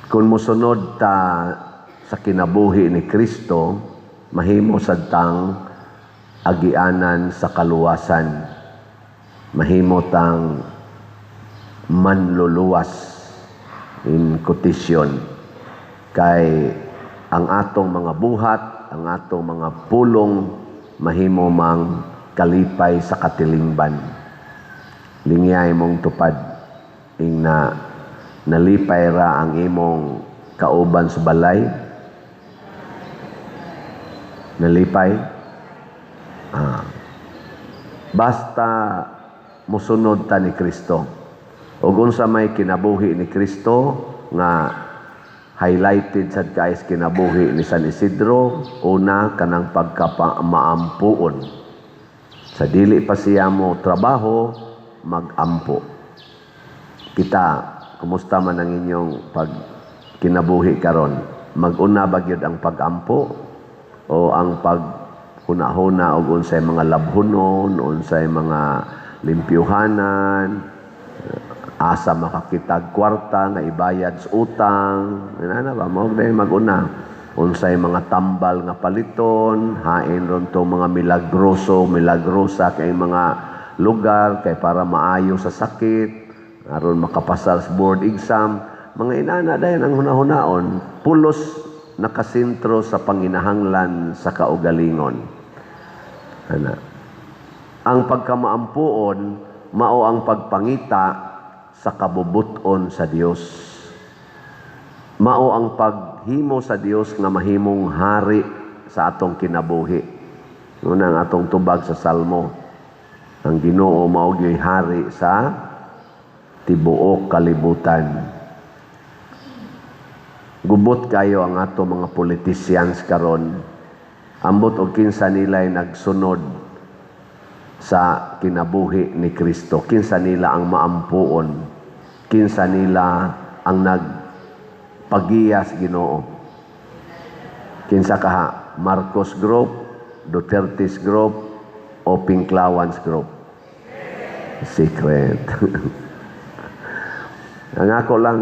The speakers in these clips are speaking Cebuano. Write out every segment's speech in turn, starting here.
Kung mosunod ta sa kinabuhi ni Kristo, mahimo sad tang agianan sa kaluwasan. Mahimo tang manluluwas, in quotation. Kay ang atong mga buhat, ang atong mga pulong, mahimo mang kalipay sa katilingban. Lingyay mong tupad ing na nalipay ra ang imong kauban sa balay. Nalipay. Ah. Basta musunod ta ni Kristo. Ug unsa may kinabuhi ni Kristo nga highlighted sad kay kinabuhi ni San Isidro? Una, kanang pagkamaampuon. Sa dili pa siya mo trabaho, magampo. Kita, kumusta man ang inyong pag kinabuhi karon? Mag-una ba gyud ang pagampo o ang pag huna-huna og unsay mga labhunon, unsay mga limpyuhanan, asa makakitag kwarta nga ibayad sa utang, ana ba mao gyud mag-una? Unsay mga tambal nga paliton, hain ron to mga milagroso, milagrosa kay mga lugar kay para maayo sa sakit, aron makapasar sa board exam, mga inana dayon ang hunahunaon, pulos nakasentro sa panginahanglan sa kaugalingon. Ana. Ang pagkamaampuon mao ang pagpangita sa kabubuton sa Dios. Mao ang paghimo sa Dios nga mahimong hari sa atong kinabuhi. Una ang atong tubag sa Salmo. Ang Ginoo mao gyuy hari sa tibuok kalibutan. Gubot kayo ang ato mga politicians karon. Ambot og kinsa nila ay nagsunod sa kinabuhi ni Kristo. Kinsa nila ang maampuon. Kinsa nila ang nagpagiya sa Ginoo. Kinsa kaha? Marcos Group, Duterte's Group, o Pinklawans Group? Secret. Ang ako lang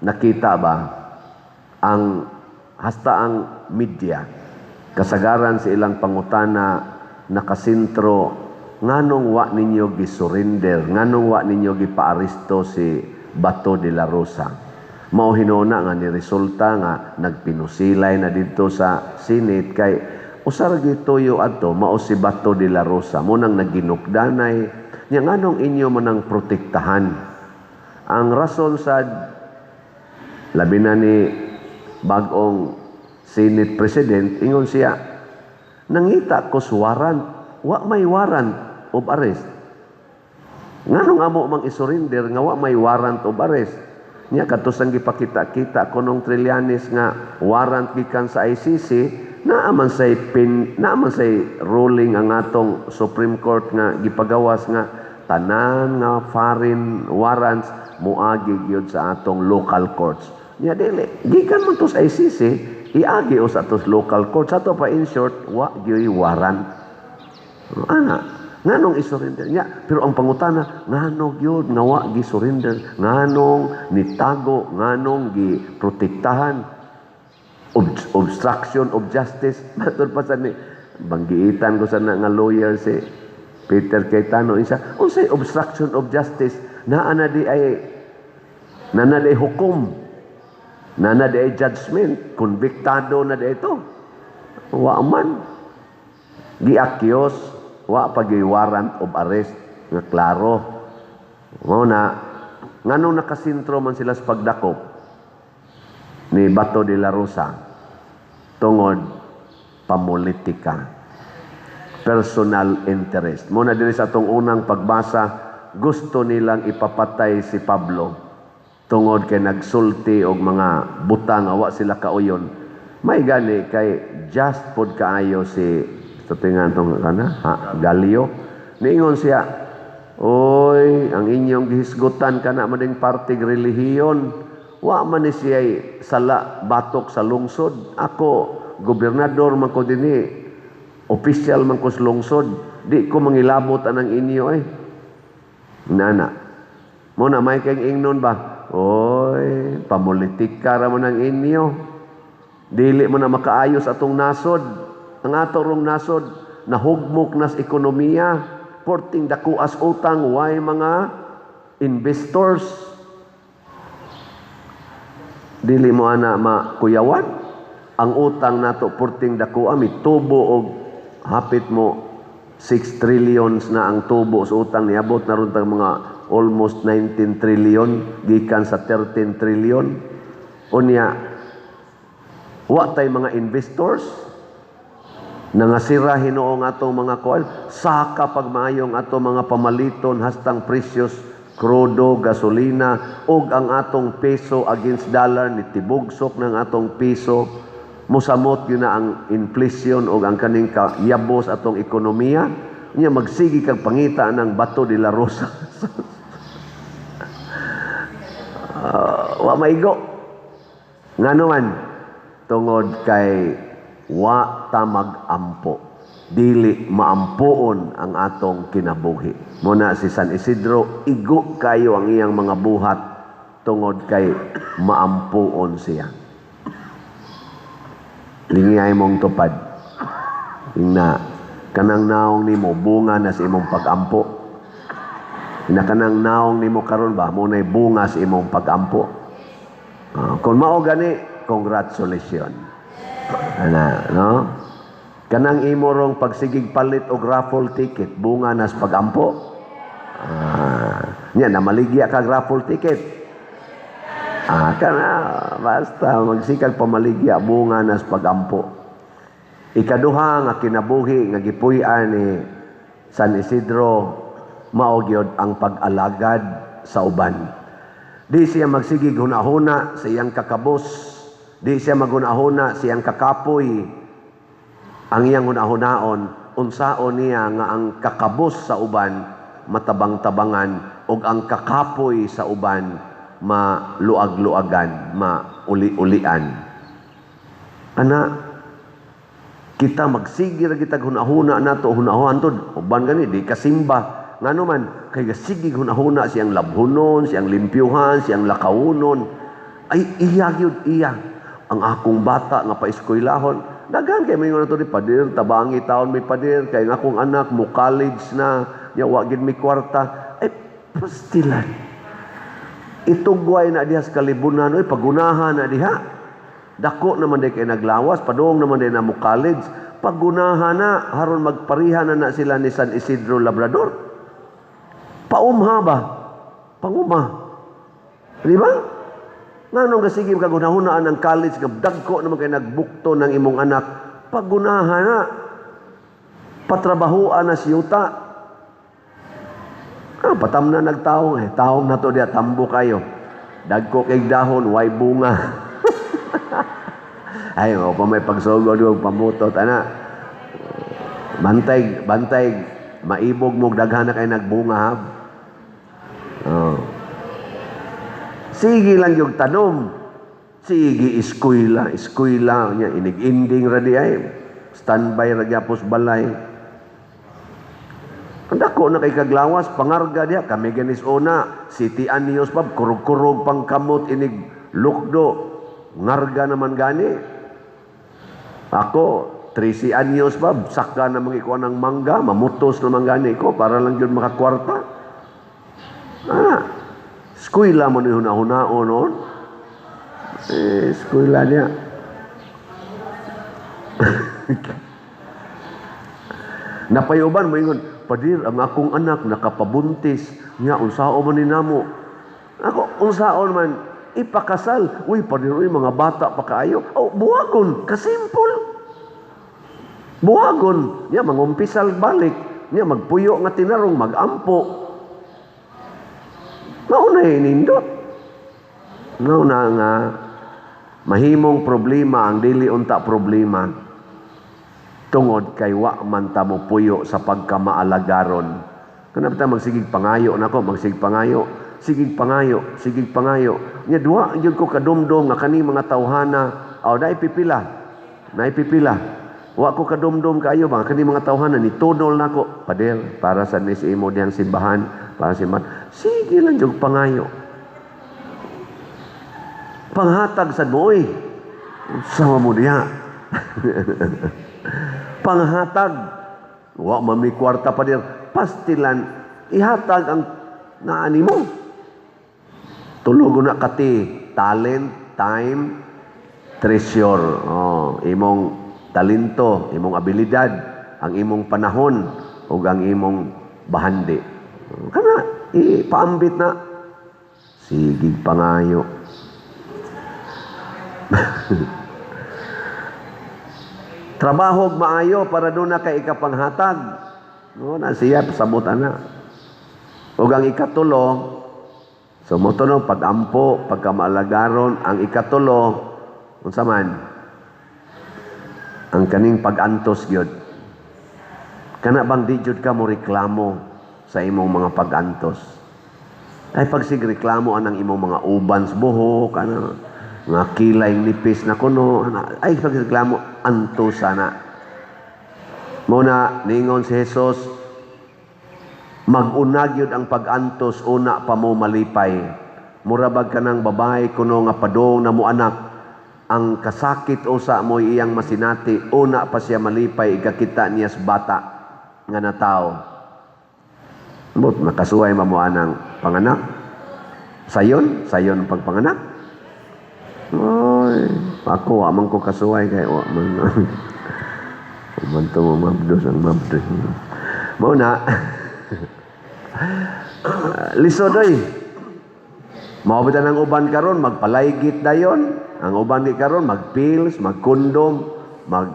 nakita ba, ang hasta ang media, kasagaran sa ilang pangutana nakasentro, nganong wa ninyo gisurrender, nganong wa ninyo gipaaresto si Bato de la Rosa? Mao hinuna nga ni resulta nga nagpinusilay na didto sa Senate kay usa ra gyud tuyo adto, mao si Bato de la Rosa. Mo nang naginukdanay nya, nganong inyo man ang protektahan? Ang rason sad, labi na ni bag-ong Senate President, ingon siya, "Nangita ko sa warrant, wa may warrant of arrest. Nganong amo mang isurrender nga wa may warrant of arrest?" Nya kadto sang gipakita-kita kunong Trillanes nga warrant gikan sa ICC, naa man say pin, naa man say ruling ang atong Supreme Court nga gipagawas nga tanan nga foreign warrants muagi gyud sa atong local courts. Nya dili gikan man to sa ICC, iagi o sa atos local courts. Ato pa, in short, wa gyud warrant. Ana, nganong isurrender nya? Pero ang pangutana, ngano gyud nga wa gi-surrender, nganong nitago, nganong giprotektahan? Obstruction of justice. Matud pa sa ni banggiitan ko sa na nga lawyer si Peter Cayetano isa, unsay obstruction of justice? Naa na di ay, naa na di hukom, naa na di ay judgment, konbiktado na di ito. Wa man gi-accuse, wa pa gyud warrant of arrest nga klaro. Mao na nganong nakasentro man sila sa pagdakop ni Bato de la Rosa? Tungod pamulitika, personal interest. Mao na diri sa atong unang pagbasa, gusto nilang ipapatay si Pablo tungod kay nagsulti og mga butang nga wa sila kauyon. May gani kay just pod kaayo si sa tingan tong kana ha, Galio. Niingon siya, "Oy, ang inyong gihisgutan kana man partig relihiyon. Wa man ni siya sala batok sa lungsod. Ako, gobernador man ko dinhi, official man ko sa lungsod. Di ko mangilabot anang inyo eh." Nana. Mo na may kay ingnon ba? Oy, Pamulitika ra man ang inyo. Dili mo na makaayos atong nasod. Ang ato rong nasod, nahugmok nas ekonomiya, porting dakuas utang, way mga investors. Dili mo ana makuyawan. Ang utang nato porting dakoa, mitubo og hapit mo 6 trillions na ang tubo sa utang, niabot na ron tag mga almost 19 trillion gikan sa 13 trillion. Unya wa tay mga investors, nangasira hinuong atong mga kuan, saka pagmaayong atong mga pamaliton, hastang presyos krudo, gasolina ug ang atong peso against dollar ni tibugsok ng atong piso. Musamot gyud na ang inflation ug ang kaning kayabos atong ekonomiya. Nya magsigi kag pangita ng Bato de la Rosa. Wa maigo. Ngano man? Tungod kay wa ta mag-ampo. Dili maampoon ang atong kinabuhi. Muna si San Isidro, igo kayo ang iyang mga buhat tungod kay maampoon siya. Lingiyay mong tupad. Ingna, kanang naong nimo bunga na sa imong pag-ampo. Ina kanang naong nimo karon ba mo nay bunga sa imong pag-ampo. Kung mao gani, congratulations. Ana, no? Kanang imo rong pagsigig palit og raffle ticket, bunga nas pag-ampo. Nya namaligya kag raffle ticket. Kana basta magsikag pamaligya, bunga nas pag-ampo. Ikaduha nga kinabuhi nga gipuy-an ni San Isidro mao gyud ang pag-alagad sa uban. Di siya magsigig hunahuna sa iyang kakabos, di siya maghunahuna sa iyang kakapoy. Ang iyang hunahunaon, unsaon niya nga ang kakabos sa uban matabang-tabangan ug ang kakapoy sa uban maluag-luagan, mauli-ulian. Ana, kita magsige ra kitag hunahuna nato, hunahunan tod uban gani di kasimba. Ngano man? Kay gasige hunahuna siyang labhunon, siyang limpyuhan, siyang lakawunon. Ay iya gyud iya ang akong bata nga paeskwelahon. Daghan kay moingon nato ni pader, tabangi taon may pader kay ang akong anak mo college na nya wa gid mi kwarta. Ay pastilan. Itugway na diha sa kalibunan, oy, pagunahan na diha. Dako naman di kay naglawas, padung naman di na mo college. Pagunahan na, haron magpariha na na sila ni San Isidro Labrador. Paumha ba? Panguma. Di ba? Nganong gasige kagunahunaan ng college nga dagko naman kay nagbukto ng imong anak, pagunahan na. Patrabahuan na siyuta. Patam na nagtaong eh. Taong na to diya, tambo kayo. Dagko kay dahon, way bunga. Ay, o pa may pagsugod yung pamutot, ana. Bantay, bantay, maibog mo, daghan na kay nagbunga, ha? Oh. Sige lang yung tanom. Sige, eskwela, eskwela. Nya, inig-ending ra di ay. Standby ra gyapos balay. Ang dako na kay kaglawas, pangarga diha, kami ganis una, City Anios pa, kurog-kurog pang kamot, inig lukdo, ngarga naman gani. Ako, 13 anyos pa, saka na mga ng mangga, mamutos naman gani ko, para lang yun makakwarta. Eskwela mo ni huna-hunaon noon. Eh, eskwela niya. Napayuban mo ingon, "Padir, ang akong anak nakapabuntis, nya unsao man ni namo?" Ako, unsaon man, ipakasal. "Uy, padir, uy, mga bata pa kaayo." Oh, buwagon, kasimpol. Buwagon, nya mangumpisal balik, nya magpuyo nga tinarong magampo. Mauna nindot. Mauna nga mahimong problema ang dili unta problema tungod kay wa man ta mo puyo sa pagkamaalagaron. Kana ta magsigig pangayo nako, magsigig pangayo, sigig pangayo, sigig pangayo. Nya duwa gyud ko kadumdum nga kani mga tawhana, aw naay pipila. Naay pipila. Wa ko kadumdum kaayo ba kani mga tawhana ni tunol nako, "Pader, para sa ni imo diyang simbahan, para simbahan." Sige lang jud pangayo. Panghatag sad mo oy. Unsa man mo diha? Panghatag. Wa man may kwarta, pader. Pastilan, ihatag ang naani mo. Tulo na ka-T: talent, time, treasure. Oh, imong talento, imong abilidad, ang imong panahon, ug ang imong bahandi. Kana, ipaambit na. Sige, pangayo. Trabaho maayo para duna kay ikapanghatag. No, na siya pasabot ana. Ug ang ikatulo, so mo to no, pag-ampo, pagkamaalagaron, ang ikatulo unsa man? Ang kaning pag-antos gyud. Kana bang di jud ka mo reklamo sa imong mga pag-antos? Ay pagsig reklamo anang imong mga uban sa buhok, ana mga kilay nipis na kuno, ana, ay pagreklamo antos sana. Muna ningon si Jesus, mag-una gyud ang pag-antos una pa mo malipay. Mura bag kanang babae kuno nga padong na mo anak, ang kasakit usa mo iyang masinati, una pa siya malipay ikakita niya sa bata nga natawo. But nakasuway man mo anang panganak. Sayon, sayon pagpanganak. Oy, ako wa man ko kasuway kay wa man. Man to mabdos ang mabdos. Mao na. Lisod oy. Mao ba ang uban karon magpalaygit dayon? Ang uban di karon magpills, magkondom, mag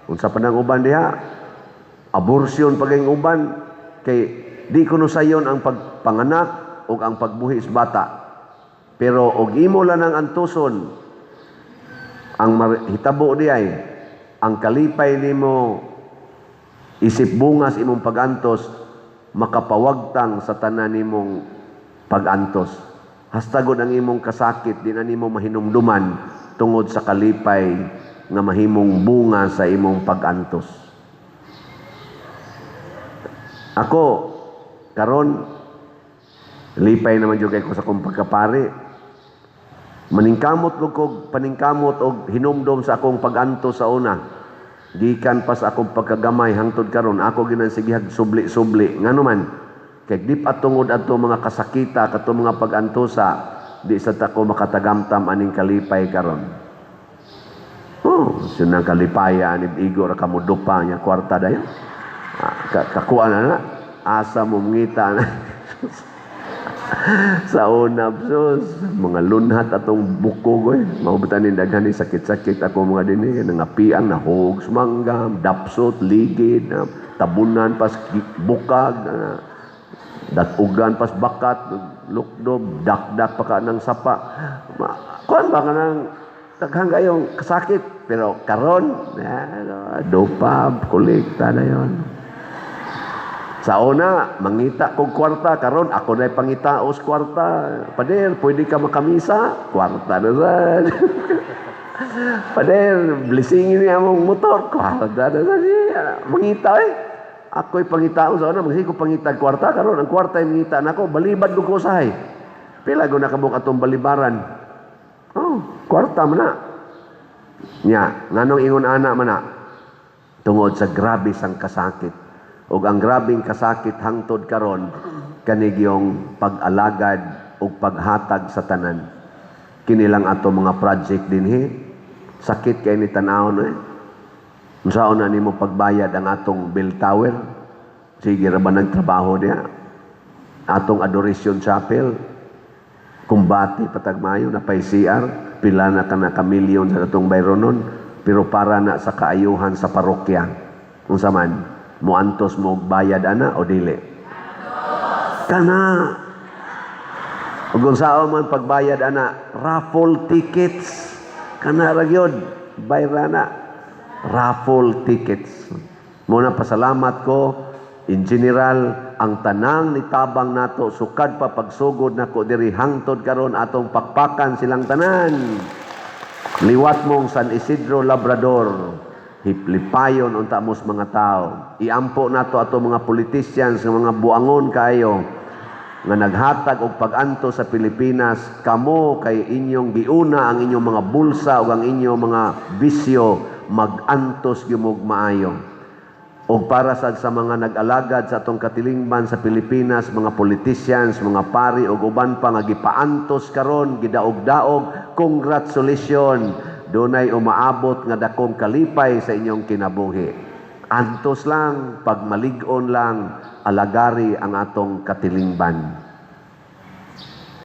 unsa pa nang uban diha? Abortion pa kayong uban kay di kuno sayon ang pagpanganak ug ang pagbuhi sa bata. Pero og imo lang ang antuson, ang hitabo di ay ang kalipay nimo isip bungas imong pagantos makapawagtang sa tanan nimong pagantos. Hastagod ang imong kasakit di na nimo mahinumduman tungod sa kalipay nga mahimong bunga sa imong pagantos. Ako karon lipay naman jud kay ko sa akong pagkapari. Maningkamot ko kog paningkamot og hinumdom sa akong pagantos sa una. Gikan pa sa akong pagkagamay hangtod karon ako ginansigihag subli-subli. Ngano man? Kay di pa tungod adto mga kasakita kato mga pagantosa, di sa ta ko makatagamtam aning kalipay karon. Oh, sunang kalipaya ani igo ra kamo dupa nya kwarta dayon. Ah, kakuan na na asa mo ngita na. Sa una, sus, mga lunhat atong buko oy. Mao ni daghan ni sakit-sakit ako mga dinhi, nangapiang, nahog, manggam, dapsot, ligid, tabunan pas bukag, datugan pas bakat, lukdob, dakdak pa ka ng sapa. Kuan ba ka ng daghang kayong kasakit, pero karon, dupa, kolekta na yon. Sa una, mangita kog kwarta, karon ako na'y pangitaos kwarta. "Pader, pwede ka makamisa?" Kwarta na sad. "Pader, blessingin niya mong motor." Kwarta na sad. Mangita eh. Ako'y pangitaon sa una, magsige ko pangita kwarta, karon ang kwarta ay mangita nako, balibad ko usahay. Pila ko nakabuk atong balibaran. Oh, kwarta man na. Nya, nganong ingon ana man na? Tungod sa grabe sang kasakit. Ug ang grabing kasakit hangtod karon kanigyong pag-alagad ug paghatag sa tanan. Kini lang ato mga project dinhi. Sakit kay ni tan-awon eh. Unsaon na nimo pagbayad ang atong bell tower? Sige ra ba nagtrabaho diha? Atong Adoration Chapel, kumbati patagmayo na pay CR, pila na ka na ka milyon sa atong bayronon, pero para na sa kaayuhan sa parokya. Unsa man, muantos mo og bayad ana o dili? Kana. Ug unsaon man pagbayad ana, raffle tickets. Kana ra gyud, bayra na. Raffle tickets. Muna pasalamat ko in general ang tanang nitabang nato sukad pa pagsugod nako diri hangtod karon, atong pakpakan silang tanan. Liwat mong San Isidro Labrador, hiplipayon unta mos mga tao. Iampo nato ato mga politicians nga mga buangon kayo. Nga naghatag og pag-antos sa Pilipinas, kamo kay inyong giuna ang inyong mga bulsa ug ang inyong mga bisyo, mag-antos gyud mog maayo. Og para sad sa mga nag-alagad sa atong katilingban sa Pilipinas, mga politicians, mga pari ug uban pa nga gipaantos karon, gidaog-daog, congratulations. Dunay umaabot nga dakong kalipay sa inyong kinabuhi. Antos lang, pagmalig-on lang, alagari ang atong katilingban.